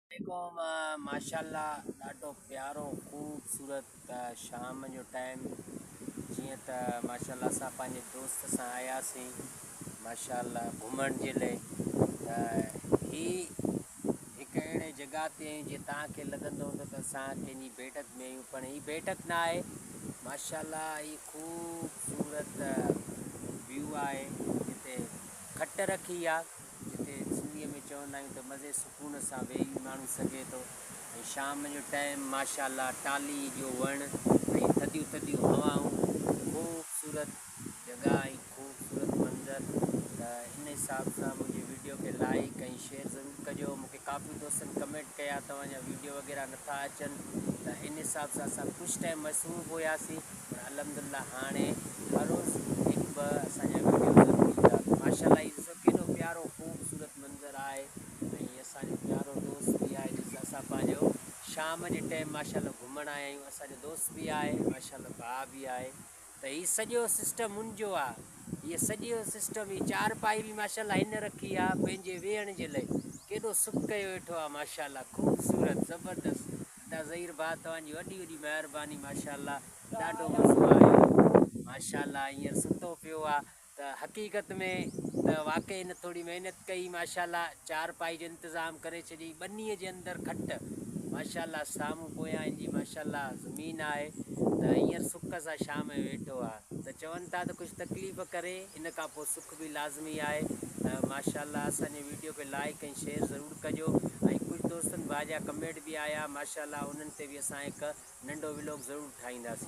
عليڪم ماشاءالله ڏاڍو پيارو خوبصورت شام جو ٽائيم جيئن ته ماشاءالله اسان پنهنجي دوست سان آياسين ماشاءالله گهمڻ جي لئي ته هي هڪ اهڙي جڳهه تي آهيون جيئن توهان کي لڳندو هوندو ته اسان ڪنهن جي بيٺڪ ۾ آهيون پر هي بيٺڪ نه آهي ماشاءالله هي خوبصورت ويو آهي جتي کٽ رکي آ جتي سنڌيء ۾ چوندا آهيون ته مزي سڪون سان ويهي ماڻهو سگهي ٿو ۽ شام جو ٽائيم ماشاء الله ٽالهي جو وڻ ۽ ٿڌيون ٿڌيون هوائون خوبصورت جڳهه ۽ خوبصورت منظر ته ان حساب سان منهنجي ويڊيو کي لائيڪ ۽ شيئر ضرور ڪجو مونکي ڪافي دوستن ڪمينٽ ڪيا توهان جا ويڊيو وغيره نٿا اچن ته ان حساب سان اسان ڪجهه ٽائيم مصروف هياسين پر الحمدلله هاڻي هر روز هڪ ٻه اسان جا ويڊيو ضرور ايندا. ماشاءالله هي ڏسو ڪيڏو پيارو خوبصورت منظر آهي ۽ اسان جو پيارو دوست به آهي جنهن سان اسان پنهنجو شام جي ٽائيم ماشاءالله گهمڻ آيا آهيون اسان جو دوست به آهي ماشاءالله ڀاء به آهي ته هي سڄو سسٽم ان جو آ هي سڄو سسٽم هي چار پائي به ماشاءالله هن رکي آ پنهنجي ويهڻ جي لئي ڪيڏو سک ڪيو ويٺو آ ماشاءالله خوبصورت زبردست ادا ظهير ڀاء توهان جي وڏي وڏي مهرباني ماشاءالله ڏاڍو مزو آيو ماشاءالله هينئر ستو پيو آ ته حقيقت ۾ ته واقعي هن ٿوري محنت ڪئي ماشاءالله چار پائي جو انتظام ڪري ڇڏيائين ٻنيء جي اندر کٽ ماشاءالله سامهون پويان هن جي ماشاءالله زمين آهي ته هينئر سک سان شام جو ويٺو آ ته چون ٿا ته ڪجهه تڪليف ڪري ان کان پوء سک به لازمي آهي ته ماشاءالله اسان جي ويڊيو کي لائيڪ ۽ شيئر ضرور ڪجو ۽ ڪجهه دوستن ڀاء جا ڪمينٽ به آيا ماشاءالله انهن تي به اسان هڪ ننڍو ويلاگ ضرور ٺاهينداسين.